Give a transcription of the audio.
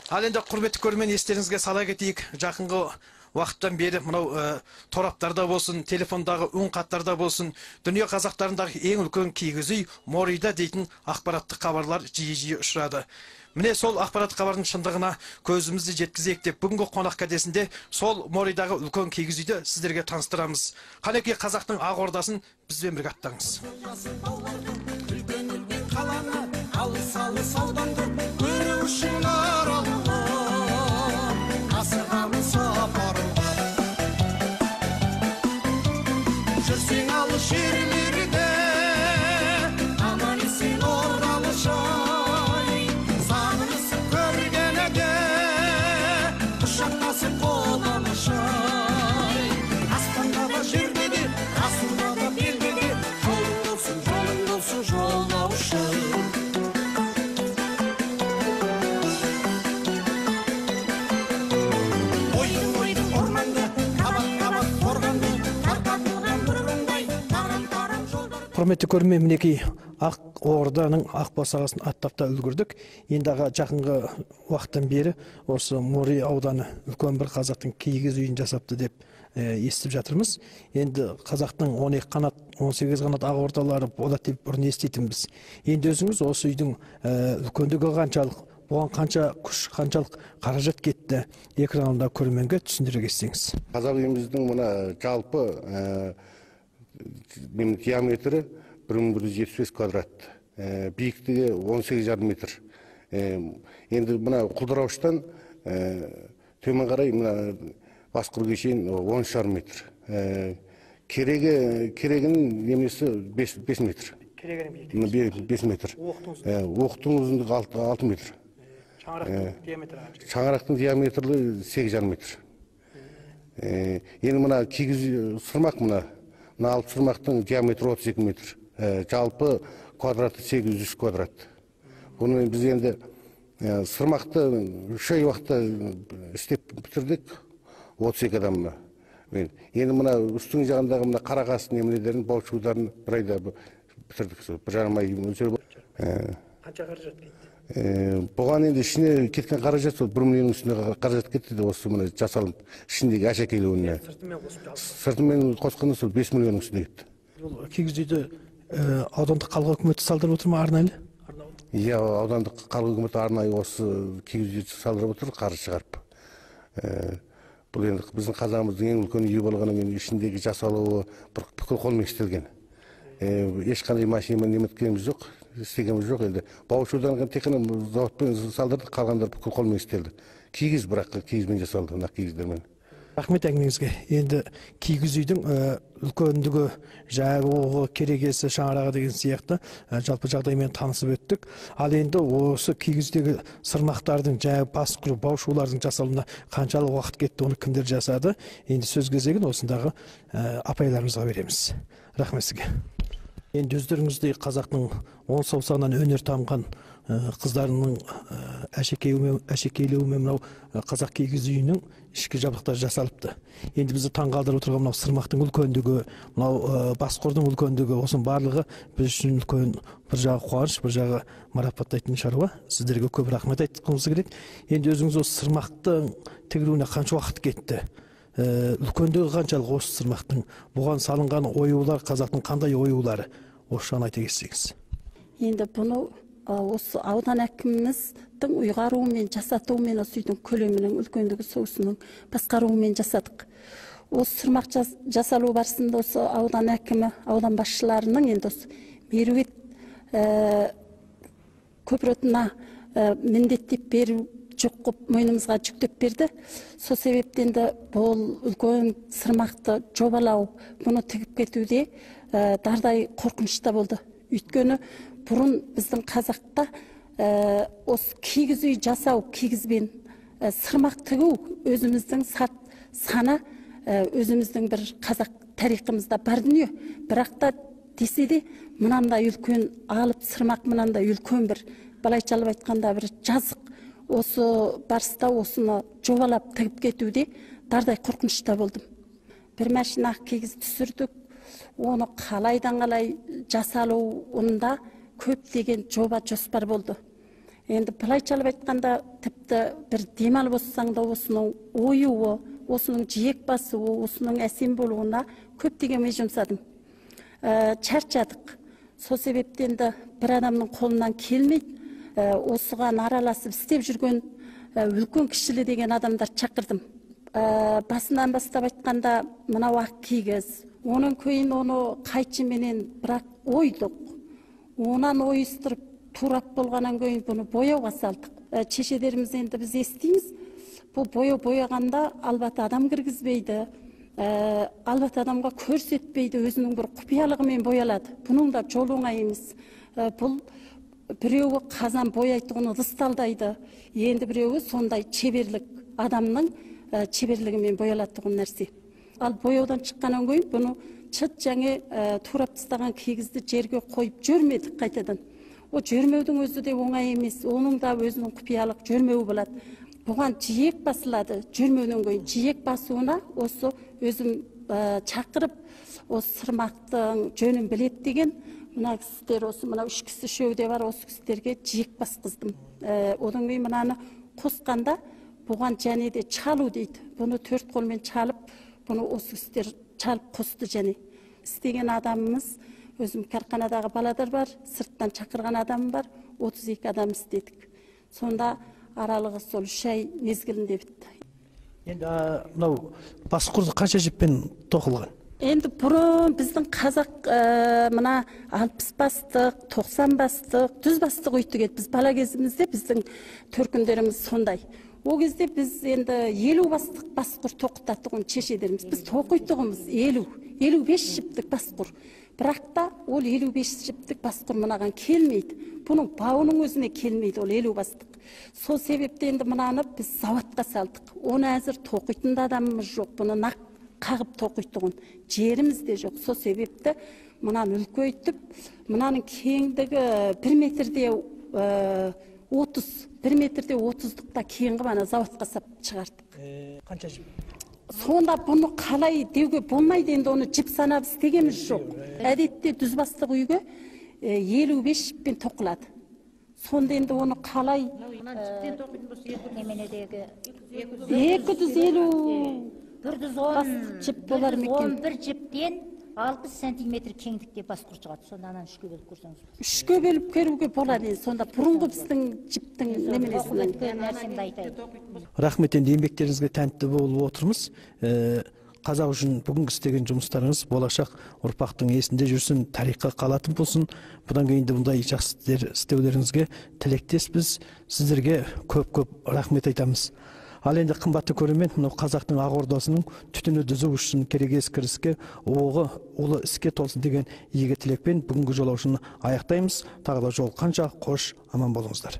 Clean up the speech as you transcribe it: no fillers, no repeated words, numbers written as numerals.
Ал енді, құрметті көрермен, естеріңізге сала кетейік, жақынғы уақыттан бері мынау тораптарда болсын, телефондағы үн хаттарда болсын, дүние қазақтарындағы ең үлкен киіз үй Морида дейтін ақпараттық хабарлар жиі-жиі ұшырады. Міне, сол ақпараттық хабардың шындығына көзімізді жеткізейік деп, бүгінгі қонақ кәдесінде сол Моридағы үлкен киіз үйді сіздерге таныстырамыз. Қанекей, қазақтың ақ ордасын бізбен бірге аттаңыз. Үлкен үлкен қаланы, алыс алыс ауданды көру үшін аралға асығамын сапарға. Жүрсең алыс жерлерде, аман есен оралшай, сағынысып көргенде, құшақтасып қол алышай. Аспанда да, жерде де, асуда да, белде де жолың болсын, жолың болсын, жолаушы. Ойдым ойдым орманды, қабат қабат қорғанды, тарқатылған бұрындай тарам тарам жолдар. Құрметті көрермен, мінекей, ақ орданың ақ босағасын аттап та үлгердік. Енді аға, жақынғы уақыттан бері осы Мори ауданы үлкен бір қазақтың киіз үйін жасапты деп естіп жатырмыз. Енді қазақтың 12 қанат, 18 қанат ақ ордалары болады деп бұрын еститінбіз. Енді өзіңіз осы үйдің үлкендігі қаншалық, бұған қанша күш, қаншалық қаражат кетті, экранында көрерменге түсіндіре кетсеңіз. Қазақ үйіміздің мына жалпы диаметрі 1175 квадрат, биіктігі 18,5 метр. Енді мына құлдырауыштан төмен қарай мына басқұруға шейін 13,5 метр. Керегінің немесі 5 метр. Керегенің 5 метр. Оқтың ұзындығы 6 метр. Шаңырақтың диаметрі қанша? Шаңырақтың диаметрі 8,5 метр. Енді мына кигіз сырмақ, мына алып сырмақтың диаметрі 32 метр. Жалпы квадраты 800 квадрат. Бұны біз енді сырмақты 3 ай уақытта істеп бітірдік, 32 адамына. Енді мына үстіңгі жағындағы мына қарағас неменелерін, баушударын бір айда бітірдік, сол 1,5 ай мөлшері. Қанша қаражат кетті? Бұған енді ішіне кеткен қаражат сол 1 миллионның үстіне қаражат кетті де, осы мына жасалып ішіндегі әшекейлеуіне. Сыртымен қосып жалпы. Сыртымен қосқанда сол 5 миллионның үстіне кетті. Бұл киіз үйді аудандық халық үкіметі салдырып отыр ма арнайы? Иә, аудандық халық үкіметі арнайы осы киіз үйді салдырып отыр, қаржы шығарып. Бұл енді біздің қазағымыздың ең үлкен үйі болғаннан кейін ішіндегі жасалуы бір бүкіл қолмен істелген. Ешқандай машинамен неметкеніміз жоқ, істегеніміз жоқ енді. Баушудан тек қана зауытпен салдырдық, қалғандары бүкіл қолмен істелді. Кигіз бірақ кигізбен жасалды, мына кигіздермен. Рахмет әңгімеңізге. Енді киіз үйдің үлкендігі, жаңағы оғы, керегесі, шаңырағы деген сияқты жалпы жағдаймен танысып өттік. Ал енді осы киіз үйдегі сырмақтардың, жаңағы басқұру, баушулардың жасалуына қаншалық уақыт кетті, оны кімдер жасады? Енді сөз кезегін осындағы апайларымызға береміз. Рахмет сізге. Енді өздеріңіздей қазақтың он саусағынан өнер тамған қыздарының әшекейлеуімен мынау қазақ киіз үйінің ішкі жабдықтары жасалыпты. Енді бізді таңғалдырып отырған мынау сырмақтың үлкендігі, мынау басқұрдың үлкендігі, осының барлығы біз үшін үлкен бір жағы қуаныш, бір жағы марапаттайтын шаруа. Сіздерге көп рахмет айтқымыз келеді. Енді өзіңіз осы сырмақтың тігілуіне қанша уақыт кетті? Үлкендігі қаншалық осы сырмақтың, бұған салынған оюлар қазақтың қандай оюлары? Осы жағын айта кетсеңіз. Енді бұны осы аудан әкіміміздің ұйғаруымен, жасатуымен, осы үйдің көлемінің үлкендігі соусының басқаруымен жасадық. Осы сырмақ жасалу барысында осы аудан әкімі, аудан басшыларының енді осы Меруерт көпіротына міндеттеп беру жоқ қып мойнымызға жүктеп берді. Сол себептен де бұл үлкен сырмақты жобалау, бұны тігіп кетуде дардай қорқынышта болды. Өйткені бұрын біздің қазақта осы кигіз үй жасау, кигізбен сырмақ тігу өзіміздің сат сана, өзіміздің бір қазақ тарихымызда бар дүние. Бірақ та десе де мынандай үлкен алып сырмақ, мынандай үлкен бір былайша алып айтқанда бір жазық осы барыста осыны жобалап тігіп кетуде дардай қорқынышта болдым. Бір машина кигіз түсірдік, оны қалайдан қалай жасалуында көптеген жоба жоспар болды. Енді былайша алып айтқанда, тіпті бір демалып отырсаң да осының оюы, осының жиек басуы, осының әсем болуына көптеген ми жұмсадым. Шаршадық. Сол себептен де бір адамның қолынан келмейді. Осыған араласып істеп жүрген үлкен кішілі деген адамдар шақырдым. Басынан бастап айтқанда, мынау ақ кигіз, оның кейін оны қайшыменен бірақ ойдық. Онан ойыстырып турап болғаннан кейін бұны бояуға салдық. Шешелеріміз енді біз естиміз, бұл бояу бояғанда албат адам кіргізбейді, албат адамға көрсетпейді, өзінің бір құпиялығымен боялады. Бұның да жолы оңай емес. Бұл біреуі қазан бояйтұғын ыдыс талдайды, енді біреуі сондай шеберлік, адамның шеберлігімен боялатұғын нәрсе. Ал бояудан шыққаннан кейін бұны шыт және турап тастаған кигізді жерге қойып жөрмедік қайтадан. О жөрмеудің өзі де оңай емес, оның да өзінің құпиялық жөрмеуі болады. Бұған жиек басылады, жөрмеуден кейін жиек басуына осы өзім шақырып, осы сырмақтың жөнін біледі деген мына кісілер, осы мына үш кісі үшеуі де бар, осы кісілерге жиек басқыздым. Одан кейін мынаны қосқанда бұған және де чалу дейді. Бұны төрт қолмен чалып, бұны осы кісілер чалып қосты және. Істеген адамымыз, өзім карханадағы баладар бар, сырттан шақырған адамым бар, 32 адам істедік. Сонда аралығы сол 3 ай мезгілінде бітті. Енді мынау басқұрды қанша жіппен тоқылған? Енді бұрын біздің қазақ мына 60 бастық, 90 бастық, 100 бастық үйтік еді. Біз бала кезімізде біздің төркіндеріміз сондай. О кезде біз енді 50 бастық басқұр тоқытатұғын шешелеріміз. Біз тоқитұғымыз 55 жіптік басқұр. Бірақ та ол 55 жіптік басқұр мынаған келмейді. Бұның бауының өзіне келмейді ол 50 бастық. Сол себепті енді мынаны біз зауытқа салдық. Оны әзір тоқитын да адамымыз жоқ. Бұны нақ қағып тоқитұғын жеріміз де жоқ. Сол себепті мынаны үлкейтіп, мынаның кеңдігі 1 метрде 30, 1 метрде 30-лықта кең қылып ана зауытқа сап шығардық. Қанша жіп? Сонда бұны қалай деуге болмайды, енді оны жіп санап істегеніміз жоқ. Әдетте жүз бастық үйге 55 жіппен тоқылады. Сонда енді оны қалай 250 бастық жіп болар ма екен? 111 жіптен 60 сантиметр кеңдікте басқұр шығады. Сонда ананы үшке бөліп көрсеңіз. Үшке бөліп көруге болады енді. Сонда бұрынғы біздің жіптің неменесінен. Рахмет, енді еңбектеріңізге тәнті болып отырмыз. Қазақ үшін бүгінгі істеген жұмыстарыңыз болашақ ұрпақтың есінде жүрсін, тарихқа қалатын болсын. Бұдан кейін де бұндай жақсы істер істеулеріңізге тілектеспіз. Сіздерге көп-көп рахмет айтамыз. Ал енді қымбатты көрермен, мынау қазақтың ақ ордасының түтіні түзу ұшсын, керегесі кіріске, оғы ұлы іске толсын деген игі тілекпен бүгінгі жолаушыны аяқтаймыз. Тағы да жолыққанша қош, аман болыңыздар.